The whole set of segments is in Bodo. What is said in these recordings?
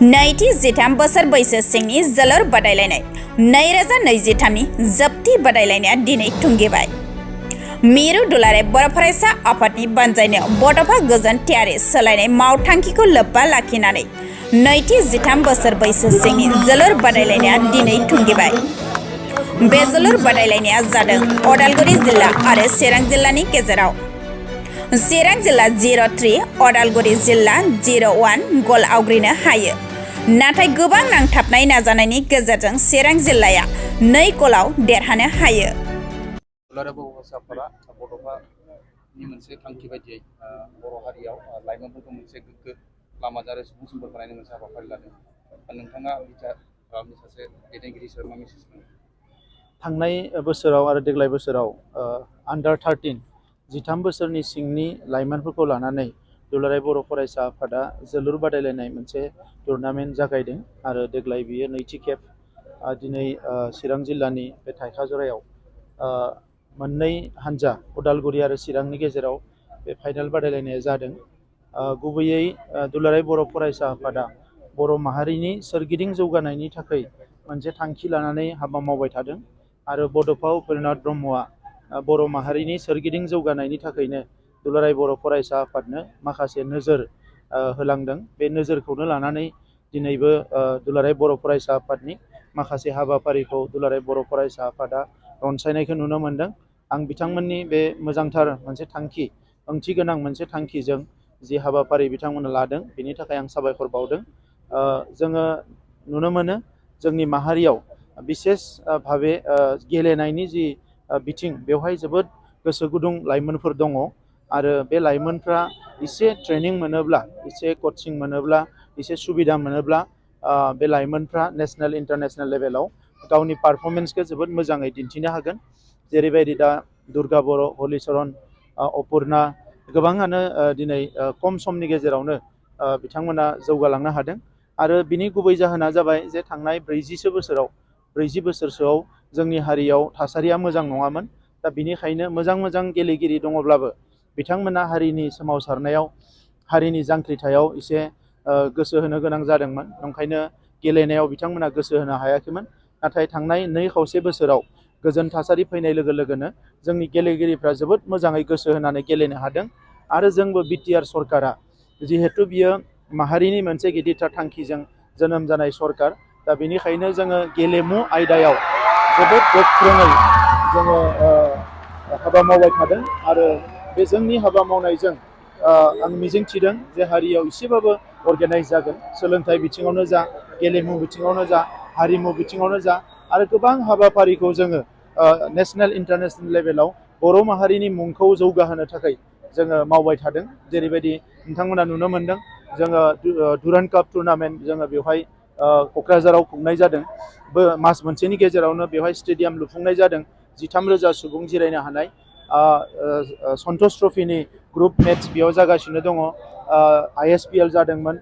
नैथि जिथाम बोसोर बैसो सिंनि जोलुर बादायलायनाय 2023 नि जोबथि बादायलायनाया दिनै थुंगेबाय। मिरु दुलाराय बर' फरायसा आफादनि बानजायनायाव बड'फा गोजोन थियारि सोलायनाय मावथांखिखौ लोब्बा लाखिनानै नैथि जिथाम बोसोर बैसो सिंनि जोलुर बादायलायनाया दिनै थुंगेबाय। बे जोलुर बादायलायनाया जादों अदालगुरि जिल्ला आरो चिरां जिल्लानि गेजेराव। चिरां जिल्ला 0-3, अदालगुरि जिल्ला 0-1 गल आवग्रिनो हायो। नाथाय गोबां नांथाबनाय नाजानायनि गेजेरजों चिरां जिल्लाया 2 गलाव देरहानो हायो। बड'फानि मोनसे थांखि बायदियै बर' हारियाव लाइमोनफोरखौ मोनसे गोग्गो लामाजों आरो सुबुं सम्पद बानायनो मोनसे हाबाफारि लादों। नोंथाङा सासे दैदेनगिरि हिसाबै मा मेसेज होनो? थांनाय बोसोराव आरो देग्लाय बोसोराव आन्डार 13 13 बोसोरनि सिंनि लाइमोनफोरखौ लानानै दुलाराय बर' फरायसा आफादा जोलुर बादायलायनाय मोनसे टुर्नामेन्ट जागायदों आरो देग्लाय बियो नैथि खेब दिनै चिरां जिल्लानि बे थाइखाजरायाव मोननै हान्जा उदालगुरि आरो चिरांनि गेजेराव बे फाइनाल बादायलायनाया जादों। गुबैयै दुलाराय बर' फरायसा आफादा बर' माहारिनि सोरगिदिं जौगानायनि थाखाय मोनसे थांखि लानानै हाबा मावबाय थादों आरो बड'फा उपेन्द्रनाथ ब्रह्मआ बर' माहारिनि सोरगिदिं जौगानायनि थाखायनो दुलाराय बर' फरायसा आफादनो माखासे नोजोर होलांदों। बे नोजोरखौनो लानानै दिनैबो दुलाराय बर' फरायसा आफादनि माखासे हाबाफारिखौ दुलाराय बर' फरायसा आफादा रनसायनायखौ नुनो मोन्दों। आं बिथांमोननि बे मोजांथार मोनसे थांखि, ओंथि गोनां मोनसे थांखिजों जि हाबाफारि बिथांमोना लादों बेनि थाखाय आं साबायखर बावदों। जोङो नुनो मोनो जोंनि माहारियाव बिसेस भाबे गेलेनायनि जि बिथिं बेवहाय जोबोद गोसो गुदुं लाइमोनफोर दङ आरो बे लाइमोनफ्रा एसे ट्रेनिं मोनोब्ला, एसे कचिं मोनोब्ला, एसे सुबिदा मोनोब्ला बे लाइमोनफ्रा नेसनेल इन्टारनेसनेल लेभेलाव गावनि पारफरमेन्सखौ जोबोद मोजाङै दिन्थिनो हागोन। जेरैबायदि दा दुर्गा बर', हलिचरन, अपुर्णा गोबाङानो दिनै खम समनि गेजेरावनो बिथांमोना जौगालांनो हादों आरो बिनि गुबै जाहोना जाबाय जे थांनाय 40 बोसोरसोआव जोंनि हारियाव थासारिया मोजां नङामोन। दा बिनिखायनो मोजां गेलेगिरि दङब्लाबो बिथांमोना हारिनि सोमावसारनायाव, हारिनि जांख्रिथायाव एसे गोसो होनो गोनां जादोंमोन। ओंखायनो गेलेनायाव बिथांमोना गोसो होनो हायाखैमोन। नाथाय थांनाय 2 बोसोराव गोजोन थासारि फैनाय लोगो लोगोनो जोंनि गेलेगिरिफ्रा जोबोद मोजाङै गोसो होनानै गेलेनो हादों आरो जोंबो बिटिआर सरकारा जिहेथु बियो माहारिनि मोनसे गिदिरथार थांखिजों जोनोम जानाय सरकार, दा बेनिखायनो जोङो गेलेमु आयदायाव जोबोद गोख्रोङै जोङो हाबा मावबाय थादों आरो बे जोंनि हाबा मावनायजों आं मिजिंथिदों जे हारियाव एसेबाबो अर्गेनाइज जागोन। सोलोंथाइ बिथिङावनो जा, गेलेमु बिथिङावनो जा, हारिमु बिथिङावनो जा आरो गोबां हाबाफारिखौ जोङो नेसनेल इन्टारनेसनेल लेभेलाव बर' माहारिनि मुंखौ जौगाहोनो थाखाय जोङो मावबाय थादों। जेरैबायदि नोंथांमोना नुनो मोन्दों जोङो डुरान्ड काप टुर्नामेन्ट जोङो बेवहाय क'क्राझाराव खुंनाय जादों। मास मोनसेनि गेजेरावनो बेवहाय स्टेडियाम लुफुंनाय जादों। 13,000 सुबुं जिरायनो हानाय। सन्टस ट्रफिनि ग्रुप मेट्स बेयाव जागासिनो दङ। ISPL जादोंमोन।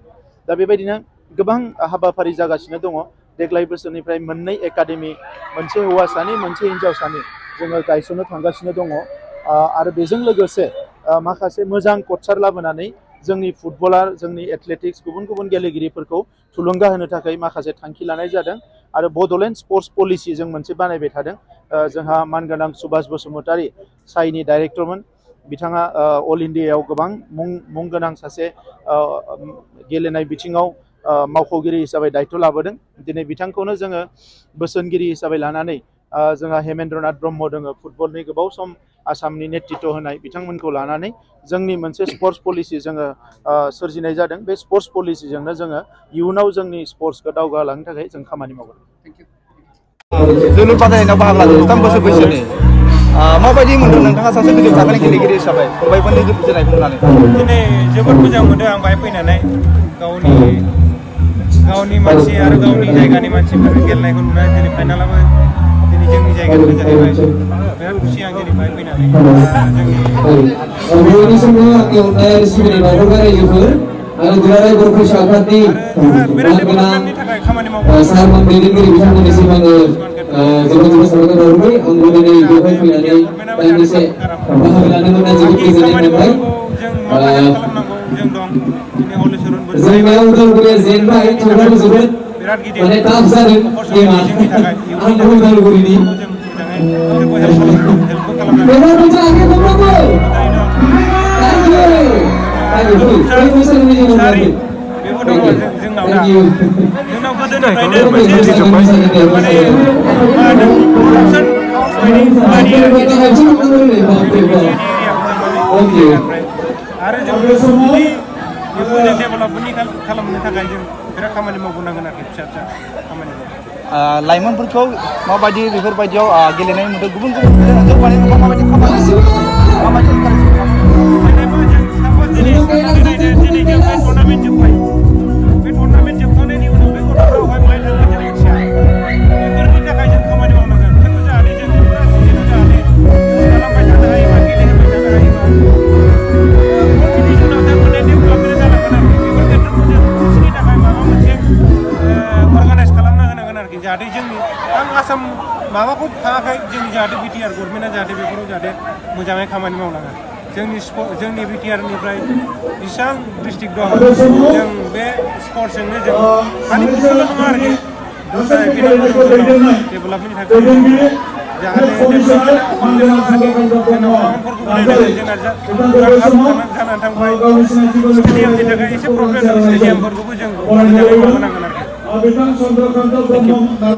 दा बेबायदिनो गोबां हाबाफारि जागासिनो दङ। देग्लाय बोसोरनिफ्राय 2 एकाडेमि, मोनसे हौवासानि मोनसे हिन्जावसानि जोङो गायसननो थांगासिनो दङ आरो बेजों लोगोसे माखासे मोजां कचार लाबोनानै जोंनि फुटबलार, जोंनि एथलेटिक्स गुबुन गेलेगिरिफोरखौ थुलुंगा होनो थाखाय माखासे थांखि लानाय जादों आरो बड'लेण्ड स्पर्ट्स पलिसि जों मोनसे बानायबाय थादों। जोंहा मानगोनां सुभाष बसुमतारी साइनि डाइरेक्टरमोन। बिथाङा अल इन्डियायाव गोबां मुं गोनां सासे गेलेनाय बिथिङाव मावख'गिरि हिसाबै दायथ' लाबोदों। दिनै बिथांखौनो जोङो बोसोनगिरि हिसाबै लानानै जोंहा हेमेन्द्रनाथ ब्रह्म दङ, फुटबलनि गोबाव सम आसामनि नेतृत्व होनाय, बिथांमोनखौ लानानै जोंनि मोनसे स्पर्ट्स पलिसि जोङो सोरजिनाय जादों। बे स्पर्ट्स पलिसिजोंनो जोङो इयुनाव जोंनि स्पर्ट्सखौ दावगालांनो थाखाय जों खामानि मावगोन। जोलुर बादायनायाव बाहागो लादों 13 बोसोर बैसोनि माबायदि मोनदों नोंथाङा सासे गिदिर थाखोनि गेलेगिरि हिसाबै फंबायफोरनि जोनायखौ नुनानै? दिनै जोबोद मोजां मोनदों आं बाहाय फैनानै। गावनि मानसि आरो गावनि जायगानि मानसिफोर गेलेनायखौ नुनानै दिनै फाइनालाबो दिनै जोंनि जायगानिफ्राय जाहैबाय। बिराद खुसि आं दिनै बाहाय फैनानै आरो दुलाराय बर' फरायसा आफादनि बिराद डेभेलपमेन्टनि थाखाय खामानि मावबाय। सारमोन दैदेनगिरि बिथांमोननिसिम आङो जोबोद साबायखर बावबाय। आंबो दिनै बेवहाय फैनानै दान्दिसे बाहागो लानो मोननानै जोबोद गोजोननाय मोनबाय। जों दं दिनै हलिचरनबो जोंनिया उदालगुरिया जेनबाय थेवब्लाबो जोबोद बिराद गिदिर माने टाफ जादों गेमा जोंनि थाखाय आंबो उदालगुरिनि जों मोजाङै बिसोरखौ हेल्पबो खालामनांगोन बेबार मोनसे आगे दंबावो थैग बोसोरनि जों मोनाखै बेबो दङ जोंनाव दा थैग इउ जोंनाव गोदोनिफ्रायनो मोनसे माने मा होनो प्रडाक्सन हाउस बायदि आरो जों जुदि बेखौ जों डेभेलपमेन्टनि खालामनो थाखाय जों बिराद खामानि मावबोनांगोन आरोखि फिसा फिसा खामानि लाइमोनफोरखौ माबायदि बेफोरबायदियाव गेलेनाय नुदों गुबुन गुबुन जौगानायफोरखौ माबायदि खामानि माबायदि जेनेबा जों सापज दिनै साननानै नायदो दिनै जों बे टुर्नामेन्ट जोब्बाय बे टुर्नामेन्ट जोबखांनायनि उनाव बे गथ'फ्रा अहाय थांगोन जों मिथिया बेफोरनि थाखाय जों खामानि मावनांगोन बेखौ जाहाथे जों फुरा सिजोनाव जाहाथे खालामबाय थानो हायोबा गेलेहोबाय थानो हायोबा कम्पिटिसनाव थारमाने डेभेलपमेन्ट जालांगोन आरोखि बेफोर खेत्रखौ जों बिसोरनि थाखाय माबा मोनसे अर्गानाइज खालामना होनांगोन आरोखि जाहाथे जोंनि आं आसाम माबाखौ थाङाखै जोंनि जाहाथे बिटिआर गभर्नमेन्टआ जाहाथे बेफोराव जाहाथे मोजाङै खामानि मावनांगोन जोंनि बिटिआरनिफ्राय बेसेबां डिस्ट्रिक्ट दं जों बे स्पर्ट्सजोंनो जों खालि बिसल' नङा आरोखि दस्रा डेभेलपमेन्टनि थाखाय जाहाथे डेभेलपमेन्टआ खमजों नङा आरोखि जोंनाव ग्राउन्डफोरखौ बानायनांगोन जोंना जानानै थांबाय स्टेडियामनि थाखाय एसे प्रब्लेम दं स्टेडियामफोरखौबो जों मोजाङै माबानांगोन आरोखि